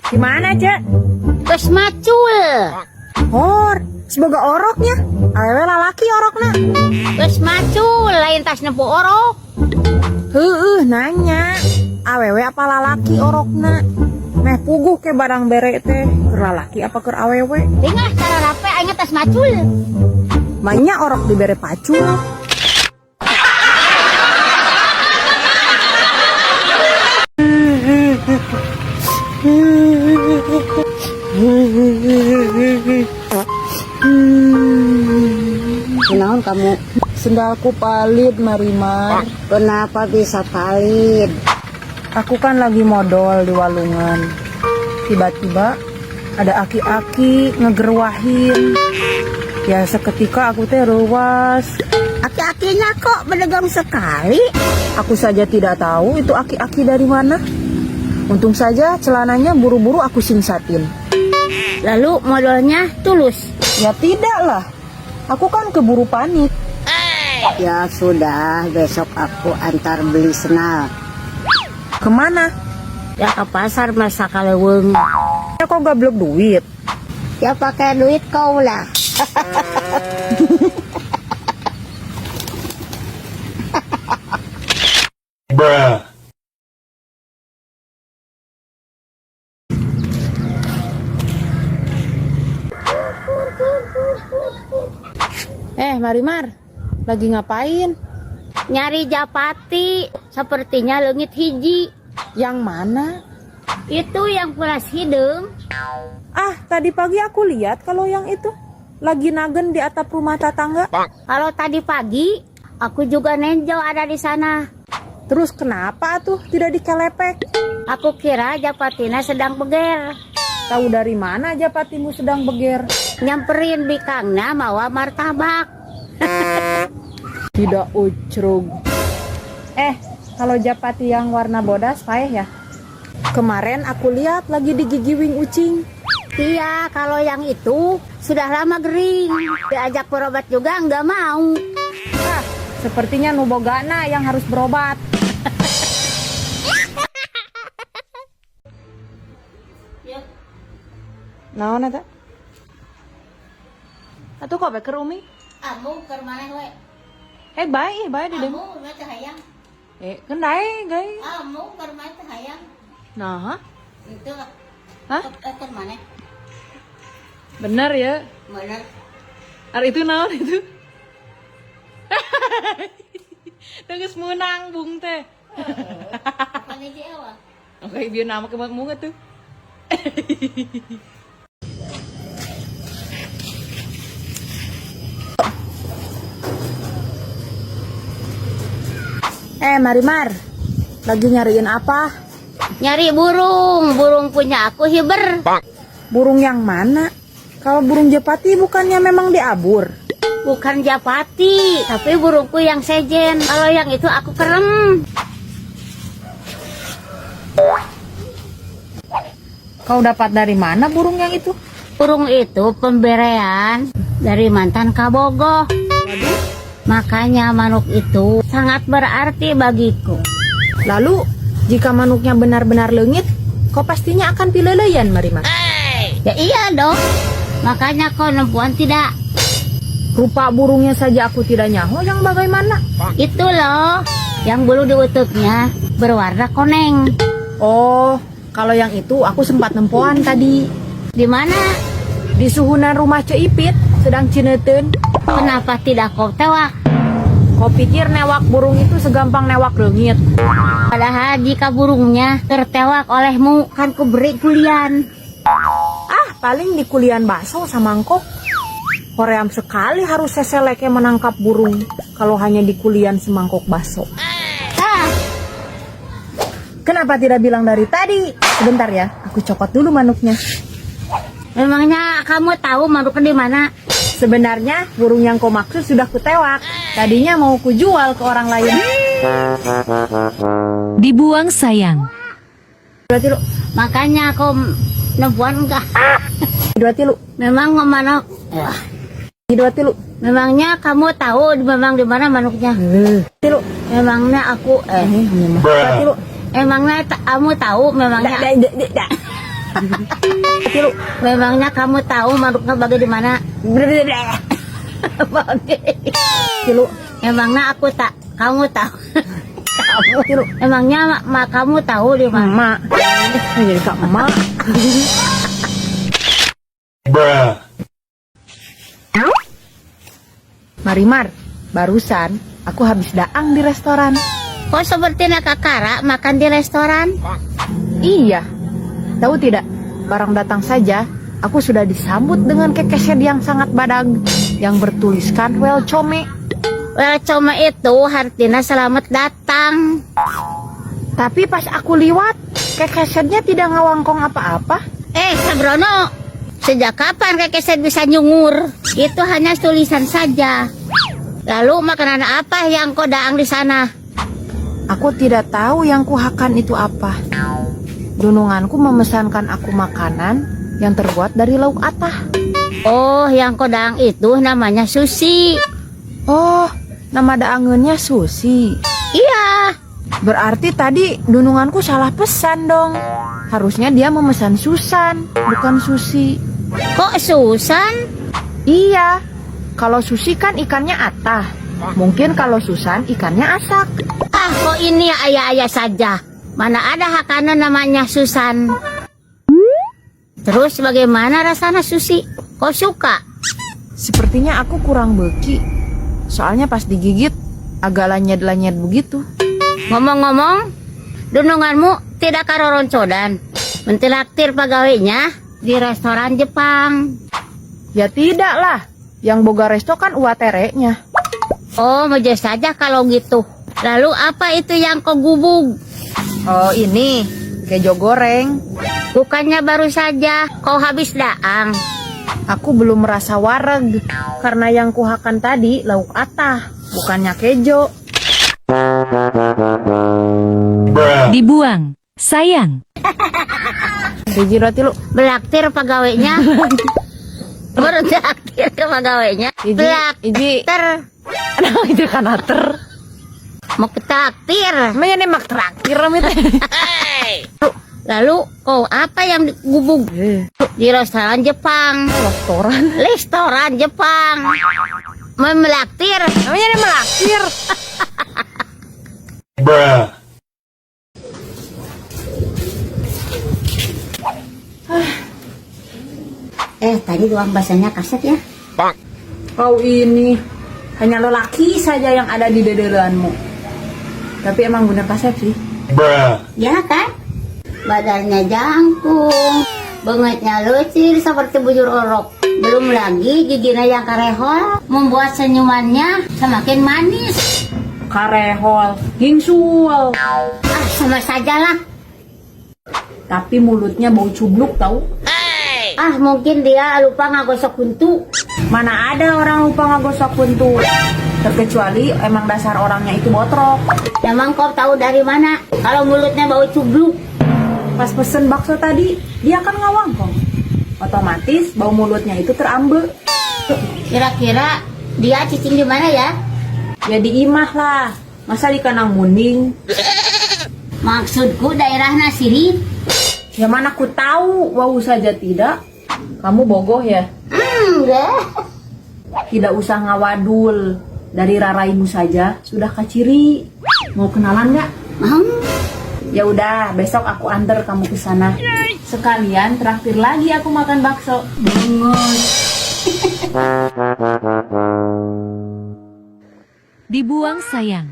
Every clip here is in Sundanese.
Gimana, Cek? Geus macul. Hor, semoga oroknya. Awewe lalaki orokna. Geus macul lain tas nempo orok. Heueuh nanya. Awewe apa lalaki orokna? Meh puguh ke barang bere teh. Keur lalaki apa keur awewe? Tingah cara rape aing tas macul. Manya orok dibere pacul. Kunaon kamu? Sendalku palit, Marimar. Kenapa bisa palit? Aku kan lagi modal di walungan. Tiba-tiba ada aki-aki ngegerwahin. Ya seketika aku teh ruas. Aki-akinya kok berdegang sekali. Aku saja tidak tahu itu aki-aki dari mana. Untung saja celananya buru-buru aku singsatin. Lalu modalnya tulus. Ya tidak lah. Aku kan keburu panik. Ya sudah, besok aku antar beli senal. Kemana? Ya ke pasar masa kaleweng. Ya kok gablek duit? Ya pakai duit kau lah. Bruh. Marimar, lagi ngapain? Nyari japati, sepertinya leungit hiji. Yang mana? Itu yang pulas hidung. Ah, tadi pagi aku lihat kalau yang itu lagi nagen di atap rumah tetangga. Kalau tadi pagi, aku juga nenjo ada di sana. Terus kenapa tuh tidak dikelepek? Aku kira Japatina sedang beger. Tahu dari mana japatimu sedang beger? Nyamperin bikangnya mawa martabak. Tidak ucrug. Kalau japati yang warna bodas paeh ya? Kemarin aku lihat lagi digigiwing ucing. Iya, kalau yang itu sudah lama gering. Diajak berobat juga nggak mau. Ah, sepertinya nubogana yang harus berobat. Naon eta? Atuh kok beker Umi? Amu ke mana we? Bae, bae di demo. Amu teh hayang. Kendai, guys. Amu ke mana teh hayang? Nah, Itu Hah? Ke mana? Bener ya. Bener. Ar itu naon itu? Tenggeus meunang bung teh. Bukan hiji awa. Oke, biar nama ke bunga tuh. Marimar, lagi nyariin apa? Nyari burung, burung punya aku hiber. Burung yang mana? Kalau burung japati bukannya memang diabur? Bukan japati, tapi burungku yang sejen. Kalau yang itu aku kerem. Kau dapat dari mana burung yang itu? Burung itu pemberian dari mantan Kabogoh. Makanya manuk itu sangat berarti bagiku. Lalu, jika manuknya benar-benar leungit, kau pastinya akan pileleyan, Marimar. Ya iya dong. Makanya kau nempuan tidak. Rupa burungnya saja aku tidak nyaho yang bagaimana? Itu loh, yang bulu di utuknya berwarna koneng. Oh, kalau yang itu aku sempat nempoan tadi. Di mana? Di suhunan rumah Ceipit, sedang cineuten. Kenapa tidak kau tewak? Kau pikir newak burung itu segampang newak leungit? Padahal jika burungnya tertewak olehmu, kan ku beri kulian. Ah, paling di kulian bakso sama mangkok. Koream sekali harus seseleke menangkap burung kalau hanya di kulian semangkok bakso. Ah, Kenapa tidak bilang dari tadi? Sebentar ya, aku copot dulu manuknya. Memangnya kamu tahu manuknya di mana? Sebenarnya burung yang kau maksud sudah kutewak. Tadinya mau kujual ke orang lain. Dibuang sayang. Dua tilu, Makanya aku nempuan enggak. dua tilu, Memang manuk. Wah, dua tilu, memangnya kamu tahu memang di mana manuknya? Tilu. Memangnya aku Dua tilu. Emangnya kamu tahu memangnya Dak, dak, dak, dak. Tilu. Memangnya kamu tahu manuknya bagai di mana? Bagai. Tilu. Emangnya aku tak, kamu tahu. Kamu. Tilu. Emangnya kamu tahu di mana? Emak. Jadi kak emak. Bruh. Marimar, barusan aku habis daang di restoran. Kok seperti nakakara makan di restoran? Iya. Tahu tidak, barang datang saja, aku sudah disambut dengan kekeset yang sangat badag yang bertuliskan welcome. Welcome itu artinya selamat datang. Tapi pas aku liwat, kekesetnya tidak ngawangkong apa-apa. Eh, Sabrono, sejak kapan kekeset bisa nyungur? Itu hanya tulisan saja. Lalu makanan apa yang kau daang di sana? Aku tidak tahu yang kuhakan itu apa. Dununganku memesankan aku makanan yang terbuat dari lauk atah. Oh, yang kau daang itu namanya sushi. Oh, nama daangannya sushi. Iya. Berarti tadi dununganku salah pesan dong. Harusnya dia memesan susan, bukan sushi. Kok Susan? Iya, kalau sushi kan ikannya atah. Mungkin kalau susan ikannya asak. Ah, kok ini ayah-ayah saja. Mana ada hakanan namanya Susan. Terus bagaimana rasanya sushi? Kau suka? Sepertinya aku kurang beki. Soalnya pas digigit agak lanyet-lanyet begitu. Ngomong-ngomong, dununganmu tidak karoroncodan. Mentilaktir pegawainya di restoran Jepang. Ya tidak lah. Yang boga resto kan uaterenya. Oh, meja saja kalau gitu. Lalu apa itu yang kau gubug? Oh ini, kejo goreng. Bukannya baru saja kau habis daang. Aku belum merasa wareg karena yang kuhakan tadi lauk atah, bukannya kejo. Bruh. Dibuang. Sayang. Hiji roti lu. Belaktir pegawainya. Bertraktir ke pegawainya. Hiji, hiji. Belaktir. Nah, itu kan ater. Mau ketraktir. Emangnya nih mak traktir amit. Lalu kau apa yang digubug? Di restoran Jepang. Restoran. Restoran Jepang. Memelaktir. Namanya nih melaktir. Bruh. Eh, tadi uang basahnya kaset ya? Kau ini hanya lelaki saja yang ada di dedelanmu. Tapi emang bener kaset sih. Bruh. Ya kan? Badannya jangkung, bengetnya lucir seperti bujur orok. Belum lagi giginya yang karehol membuat senyumannya semakin manis. Karehol, gingsul. Ah, sama sajalah. Tapi mulutnya bau cubluk tau. Ah, mungkin dia lupa ngagosok kuntu. Mana ada orang lupa ngagosok kuntu. Terkecuali emang dasar orangnya itu botrok. Emang kau tahu dari mana kalau mulutnya bau cubluk? Pas pesen bakso tadi, dia kan ngawangkong. Otomatis bau mulutnya itu terambe. Kira-kira dia cicing di mana ya? Ya di imah lah. Masa di kanang munding? Maksudku daerah Nasiri. Ya mana aku tahu, wow saja tidak. Kamu bogoh ya? Enggak. Tidak usah ngawadul. Dari raraimu saja sudah kaciri. Mau kenalan nggak? Hmm. Ya udah, besok aku antar kamu ke sana. Sekalian traktir lagi aku makan bakso. Bungus. Dibuang sayang.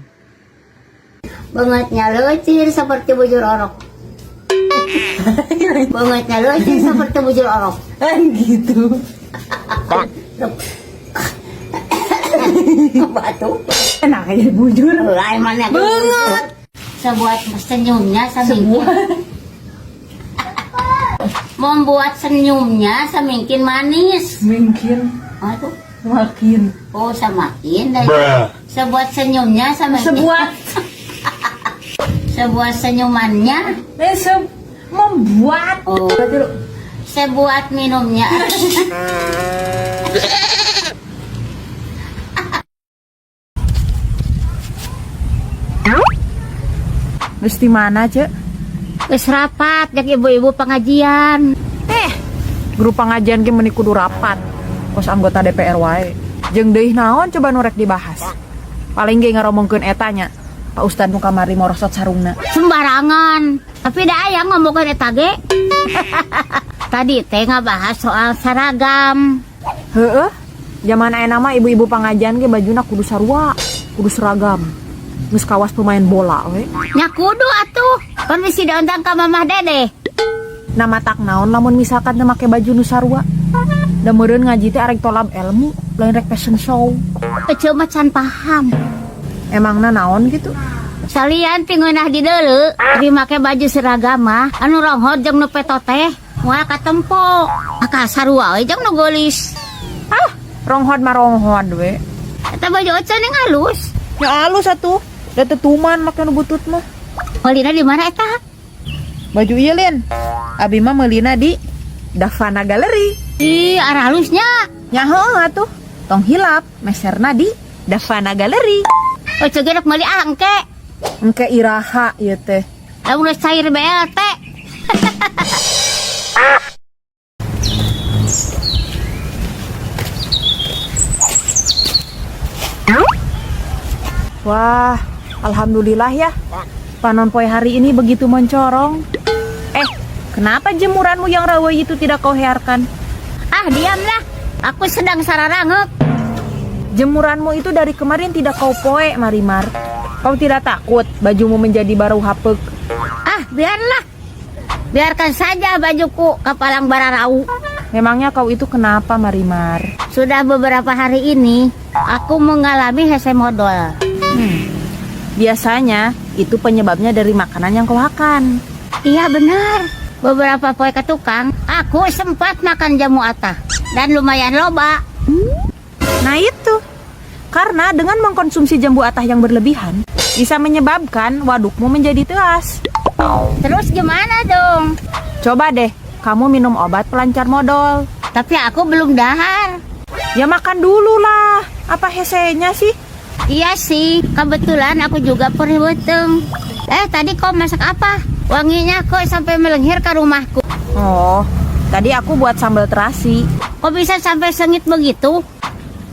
Bengetnya lucir seperti bujur orok. Bengetnya lucir seperti bujur orok. Kan gitu. Batu. Enak aja bujur. Lah emangnya Benget. Sebuat senyumnya semingkin. Membuat senyumnya semingkin manis. Mungkin Aduh. makin. Oh, semakin dari Bruh. sebuat senyumnya semakin Sebuat sebuah senyumannya membuat. Oh. Berarti lu sebuat minumnya. Terus di mana, Cek? Geus rapat jeung ibu-ibu pengajian. Eh, grup pengajian ge meuni kudu rapat. Kos anggota DPR wae. Jeung deui naon coba nu rek dibahas? Paling ge ngaromongkeun eta nya. Pak Ustad nu kamari morosot sarungna. Sembarangan. Tapi da aya ngomongkeun eta ge. Tadi teh ngabahas soal seragam. Heeh. Zaman ayeuna mah ibu-ibu pengajian ge bajuna kudu sarua, kudu seragam. Geus kawas pemain bola we. Nya kudu atuh. Pan bisi diundang ka Mamah Dedeh. Nah, matak naon lamun misalkan teu make baju nu sarua? Da meureun ngaji teh arek tolab ilmu, lain rek fashion show. Eceu mah can paham. Emangna naon gitu? Salian ti ngeunah di deuleu, ari make baju seragam mah anu ronghor jeung nu peto teh moal katempo. Aka sarua we jeung nu geulis. Ah, ronghod mah ronghod we. Eta baju Oce ning halus. Ya halus atuh. Da teu tuman make nu butut mah. Meulina di mana eta? Baju ieu lin. Abi mah meulina di Davana Gallery. Ih, arah halusnya. Nya heuh atuh. Tong hilap, meserna di Davana Gallery. Oce ge rek meuli ah engke. Engke iraha ieu teh. Lamun geus cair BLT. Wah, alhamdulillah ya. Panon poe hari ini begitu mencorong. Eh, kenapa jemuranmu yang rawa itu tidak kau hearkan? Ah, diamlah. Aku sedang sararangeuk. Jemuranmu itu dari kemarin tidak kau poe, Marimar. Kau tidak takut bajumu menjadi baru hapek? Ah, biarlah. Biarkan saja bajuku kapalang bararau. Memangnya kau itu kenapa, Marimar? Sudah beberapa hari ini aku mengalami hese modol. Biasanya itu penyebabnya dari makanan yang kau makan. Iya benar. Beberapa poe ke tukang, aku sempat makan jamu atah dan lumayan loba. Nah itu, karena dengan mengkonsumsi jambu atah yang berlebihan bisa menyebabkan wadukmu menjadi teas. Terus gimana dong? Coba deh, kamu minum obat pelancar modol. Tapi aku belum dahar. Ya makan dulu lah. Apa hesenya sih? Iya sih, kebetulan aku juga perih beuteung. Eh, tadi kau masak apa? Wanginya kok sampai melenghir ke rumahku. Oh, tadi aku buat sambal terasi. Kok bisa sampai sengit begitu?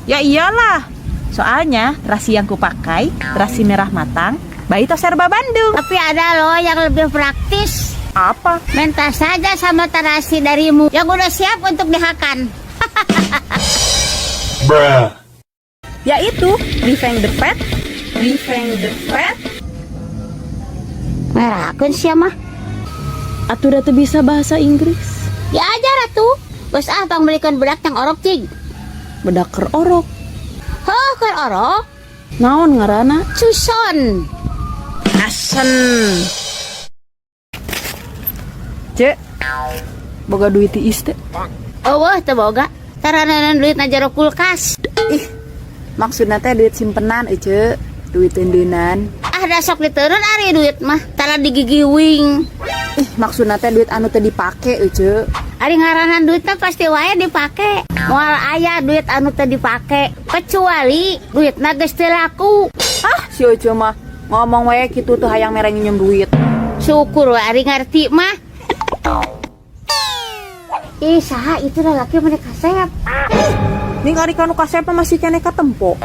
Ya iyalah. Soalnya terasi yang kupakai, terasi merah matang, by Toserba Bandung. Tapi ada loh yang lebih praktis. Apa? Minta saja sama terasi darimu yang udah siap untuk dihakan. Bruh. Yaitu Revenge the Fat, Revenge the Fat. Ngerakeun sia mah. Atuh da teu bisa bahasa Inggris. Ya ajar atuh. Bos ah pang belikan bedak yang orok cig. Bedak keur orok. Heuh keur orok. Naon ngaranna? Suson. Asen. Cek, boga duit tiis teh. Eueuh teu boga. Taraneun duit na jero kulkas. Ih, maksudna teh duit simpenan ece, duit eundeunan. Ah da sok diteurun ari duit mah. Tara digigiwing. Ih, maksudna teh duit anu teu dipake ece. Ari ngaranan duit mah pasti wae dipake. Moal aya duit anu teu dipake kecuali duitna geus teu laku. Ah, si ece mah ngomong wae kitu teu hayang mere nginjem duit. Syukur we ari ngarti mah. Ih, saha itu lalaki meni kasep. Ning ari kanu kasep mah masih keneh katempo.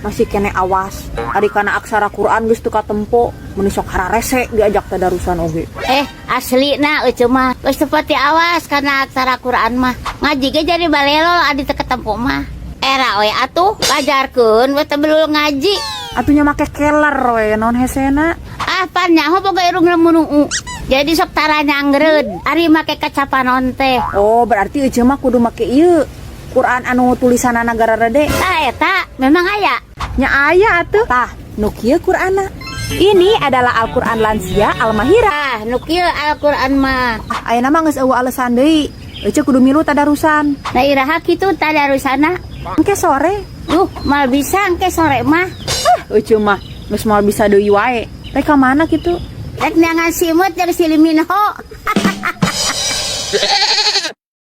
Masih keneh awas. Ari kana aksara Quran geus teu katempo, meuni sok hararese diajak tadarusan oge. Eh, asli na ece mah. Geus teu pati awas kana aksara Quran mah. Ngaji ge jadi balelo adi teu katempo mah. Era we atuh ngajarkeun we teu belul ngaji. Atuh nya make keler we naon hesena. Ah, pan nyaho boga irung lemunuu. Jadi sok tara nyangreud. Ari make kacapanon teh. Oh, berarti ece mah kudu make ieu. Quran anu tulisanana gararede. Tah eta memang aya. Nya aya atuh. Tah, nu kieu Qur'anna. Ini adalah Al-Qur'an Lansia Al-Mahira. Ah, nu kieu Al-Qur'an mah. Ah, ayeuna mah geus eueuh alasan deui. Ece kudu milu tadarusan. Nah iraha kitu tadarusana. Engke sore. Duh, mal bisa engke sore mah. Ah, ece mah geus moal bisa deui wae. Rek ka mana kitu? Rek neangan simut jeung si Liminho.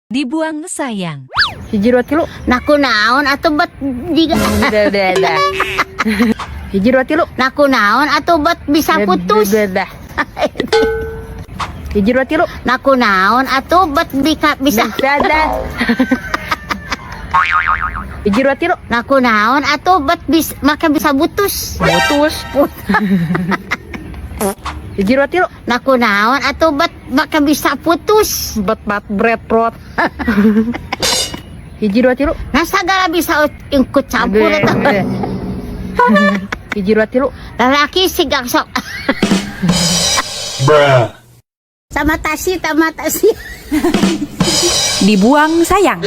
Dibuang sayang. Hiji 2 kilo. Nah kunaon atuh bet jiga. Udah. Hiji 2 tilu. Nah kunaon atuh bet bisa putus. Udah. Hiji dua tilu. Nah kunaon atuh bet bika bisa. Dadah. Hiji dua tilu. Nah kunaon atuh bet bisa make bisa butus. Putus. Hiji dua tilu. Nah kunaon atuh bet make bisa putus. Bet bat bread prot. Hiji dua tilu. Nah segala bisa ikut campur eta. Hiji dua tilu. Lalaki siga sok Bruh. sama tasi sama tasi. Dibuang sayang.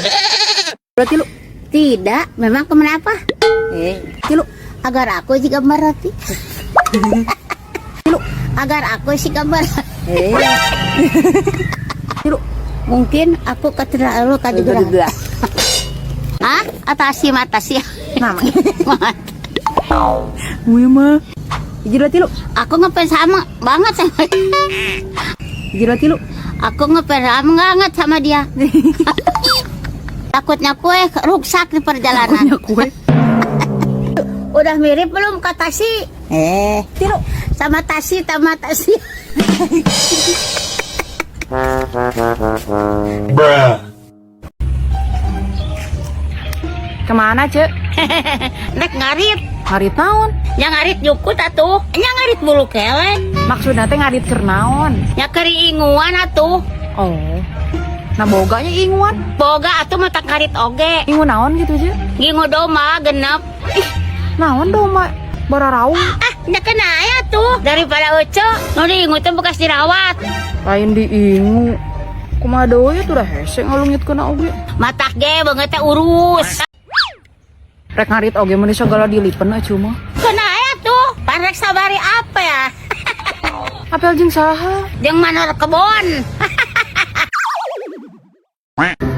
Dua tilu. Tidak, memang kenapa? Tilu. Agar aku sih gambar roti. Tilu. Agar aku sih gambar. Tilu. Mungkin aku keterlalu kajugra. Hah? Atasi matasi. Nah, gue mah. Hiji dua tilu. Aku ngefans sama banget sama. Hiji dua tilu. Aku ngefans sama banget sama dia. Takutnya kue rusak di perjalanan. Punya kue. Udah mirip belum ke Tasi? Tilu. Sama Tasi, sama Tasi. Bruh. Kemana, Cek? Nek ngarit. Ngarit naon? Nya ngarit jukut atuh. Nya ngarit bulu kelek. Maksudnya teh ngarit keur naon? Nya keur inguan atuh. Oh. Nah boganya inguan. Boga atuh mata ngarit oge. Ingu naon gitu, Cek? Ngingu domba genep. Ih, naon domba? Bararaung. Ah, nya kena aya tuh. Daripada Ucu, nu diingu teh bekas dirawat. Lain diingu. Kumaha deui tuh dah hese ngalungitkeun oge. Matak ge beungeut teh urus. Rek ngarit oge mun segala dilipen atuh mah. Kena aya tuh. Parek sabari apa ya? Apel jeung saha? Jeung manor kebon.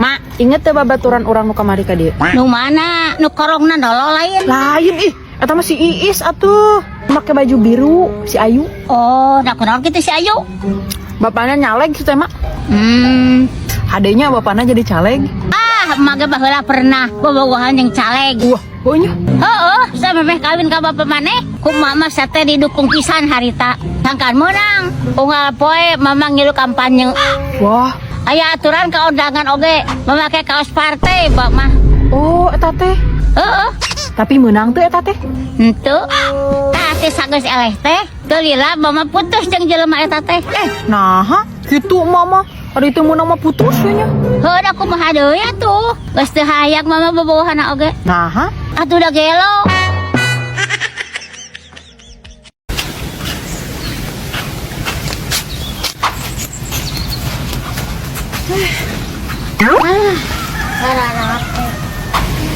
Mak, inget teh babaturan urang nu kamari ka dieu? Nu mana? Nu korongna nolol lain. Lain ih, eta mah si Iis atuh. Make baju biru, si Ayu. Oh, nah kunaon kitu si Ayu? Bapaknya nyaleg sih teh, Mak. Adenya bapaknya jadi caleg. Ah, emak ge baheula pernah bobogohan jeung caleg. Wah, pokoknya. Heeh, samemeh kawin ka bapak maneh, ku mama sate didukung pisan harita. Sangkan meunang. Unggal poe mama ngilu kampanye. Wah, Aya aturan ka undangan oge memakai kaos partai, Pak mah. Oh, eta teh. Heeh. Tapi menang tuh eta teh. Henteu. Tah teh sageus eleh teh, teu lila mama putus jeung jelema eta teh. Nah, gitu mama. Hari itu menang mah putus we nya. Heuh, da kumaha deui atuh. Geus teu hayang mama bobogohanna oge. Nah, Atuh da gelo.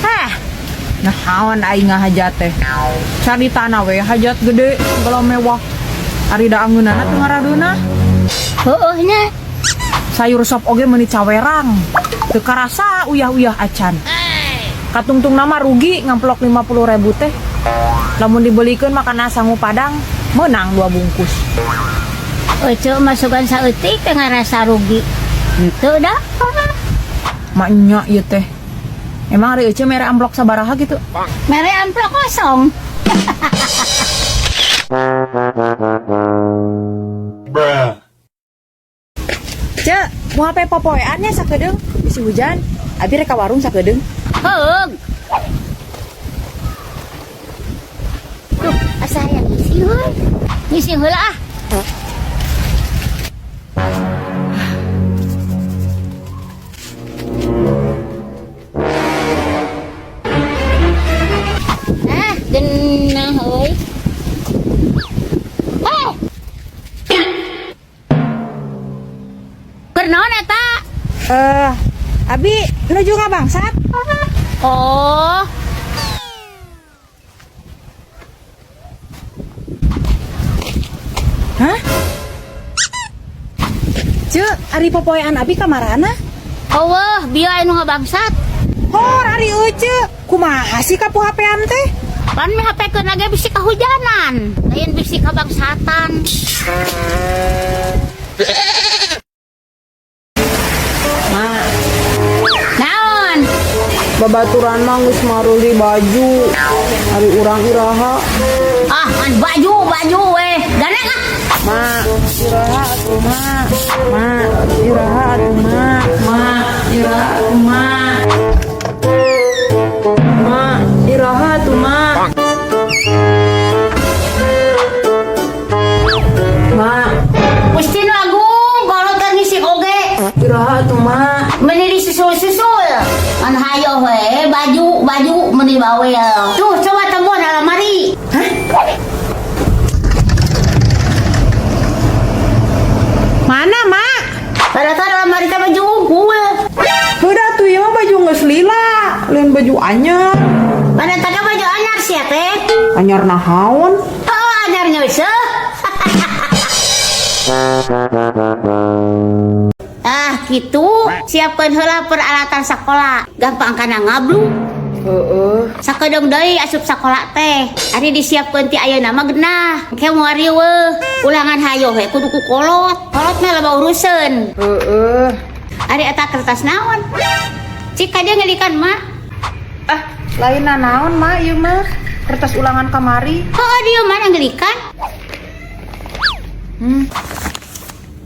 Hah. Nah, naon aing ngahajat teh. Cari tanah we hajat gede segala mewah. Ari da angeunana teu ngaradeuna. Heueuh nya. Sayur sop oge meuni cawerang. Teu karasa uyah-uyah acan. Katungtung nama rugi ngamplok 50.000 teh. Lamun dibelikeun makanan sangu padang menang 2 bungkus. Ucu masukan saeutik teh ngarasa rugi. Henteu da. Maknya ieu teh. Emang ari Ece mere amplok sabaraha gitu? Mere amplok kosong. Bruh. Cek, mau HP popoeannya sakedeung bisi hujan. Abi rek ka warung sakedeung. Heug. Duh, asa hayang ngisi heuy. Ngisi heula ah. Ah, genah euy. Hei. Keur naon eta? Abi nuju ngabangsat. Oh. Hah? Cek, ari popoean abi kamarana? Eueuh, bieu anu ngabangsat. Hor ari Ece, kumaha sih kapu HP-an teh? Pan mi HP keun ge bisi kahujanan, lain bisi kabangsatan. Ma, Naon? babaturan mah geus maruli baju. Ari urang iraha. Ah, man baju, baju we. Gandeng ah. Ma, iraha atuh ma. Iraha atuh, Ma? Ma, iraha atuh, Ma? Ma, iraha atuh, Ma? Ma, Gusti Nu Agung, kolot kan ngisik oge. Iraha atuh, Ma? Meni disusul-susul. Kan hayo we, baju baju meni bawel. Tuh, coba temuan lemari. Mana, Ma? Padahal lemari teh baju unggul. Udah tuh ya mah baju geus lila, lain baju anyar. Pada tadi baju anyar sia teh. Anyar nahaon? Oh, anyar ngeuseuh. Ah, gitu. Siapkeun heula peralatan sekolah. Gampang kana ngablu. Heeh. Sakedeung deui asup sakola teh. Ari disiapkeun ti ayeuna mah genah. Engke moal riweuh. Ulangan hayo we kudu ku kolot. Kolot mah loba uruseun. Heeh. Ari eta kertas naon? Cik ka dieu ngelikan mak. Ah, lain naon, Ma, ieu mah. Kertas ulangan kamari. Oh, dia mana ngelikan?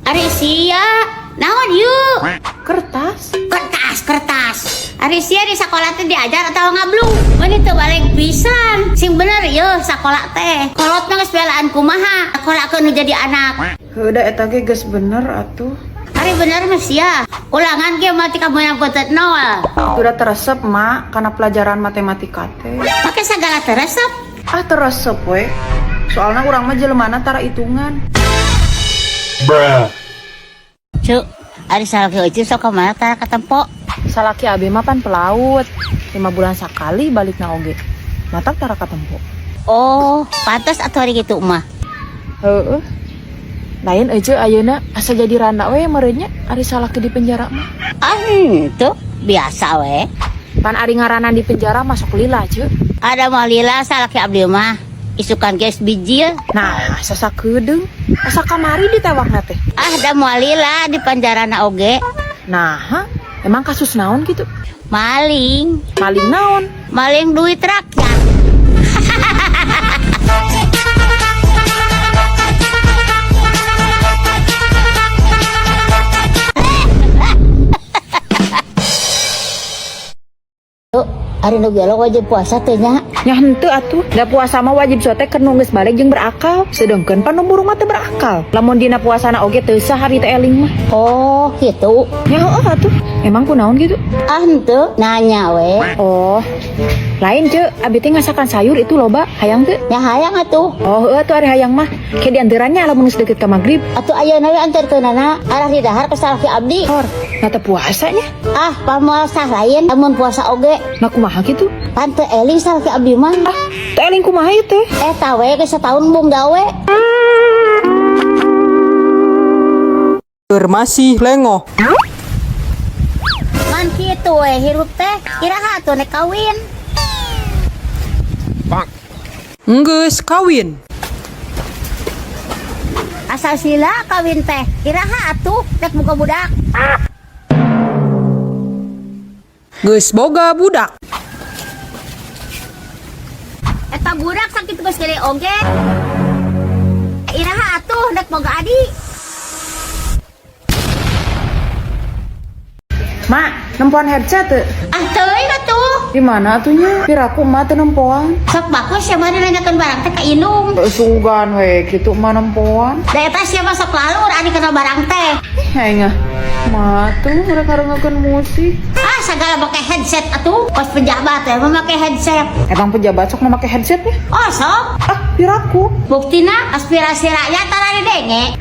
Ari sia, naon yuk? Kertas? Kertas, kertas. Ari sia di sekolah teh diajar atau ngablu? Meni teu balik pisan. Sing bener yeuh sakola teh. Kolot mah geus belaan kumaha? Sakolakeun nu jadi anak. Heuh da eta ge geus bener atuh. Ari bener mah sia. Ulangan ge mah tika meunang peuteut nol. Udah teresep, Ma, karena pelajaran matematika teh. Pake sagala teresep. Ah, teresep we. Soalnya urang mah jelemana tara hitungan. Bruh. Cuk, ari salaki euceut sok ka mana tara katempo? Salaki abi mah pan pelaut. 5 bulan sakali balik na oge. Matak tara katempo. Oh, pantas atuh ari kitu mah. Heeh. Lain euceut ayeuna asa jadi randa we meureun nya ari salaki di penjara mah. Ah, henteu, biasa we. Pan ari ngaranan di penjara masuk lila, Ceu. Ada mah lila salaki abdi mah. Isukan geus bijil. Nah, asa sakedeung. Asa kamari ditewakna teh. Ah, da moal lila di penjarana oge. Nah, ha? Emang kasus naon gitu? Maling, Maling naon? Maling duit rakyat. Ari nu gelo wajib puasa teh nya. Nya henteu atuh. Da puasa mah wajib sote keur nu geus balig jeung berakal. Sedengkeun pan nu burung mah teu berakal. Lamun dina puasana oge teu sah hari teh eling mah. Oh, gitu. Nya heueuh atuh. Emang kunaon gitu? Ah, henteu, nanya we. Oh. Lain, Ceu, abi teh ngasakan sayur itu loba, hayang teu? Nya hayang atuh. Oh, heueuh atuh ari hayang mah. Ke dianterannya lamun geus deket ka magrib. Atuh ayeuna we anterkeunana arah di dahar ke salaki abdi. Hor, na teu puasanya. Ah, pamoal sah lain lamun puasa oge. Nah kumaha kitu? Pan teu eling salaki abdi mah. Ah, teu eling kumaha ieu teh? Eta we geus sataun embung gawe. Masih lengoh. Ngan kitu we hirup teh, iraha atuh nek kawin. Enggeus kawin. Asal sila kawin teh, iraha atuh nek boga budak. Geus boga budak. Eta budak sakitu geus gede oge. Iraha atuh nek boga adi. Mak, nempoan headset teu? Ah, teuing atuh. Di mana atunya? Piraku emak teu nempoan. Sok bagus sia mah nanyakeun barang teh ka indung. Sugan we kitu mah nempoan. Da eta sia mah sok lalur ari kana barang teh. Ih, Ma tuh mereka rengekeun musik. Ah, segala pakai headset atuh. Kos pejabat teh memakai headset. Emang pejabat sok memakai headset ya? Oh, sok. Ah, piraku. Buktina aspirasi rakyat tara didenge.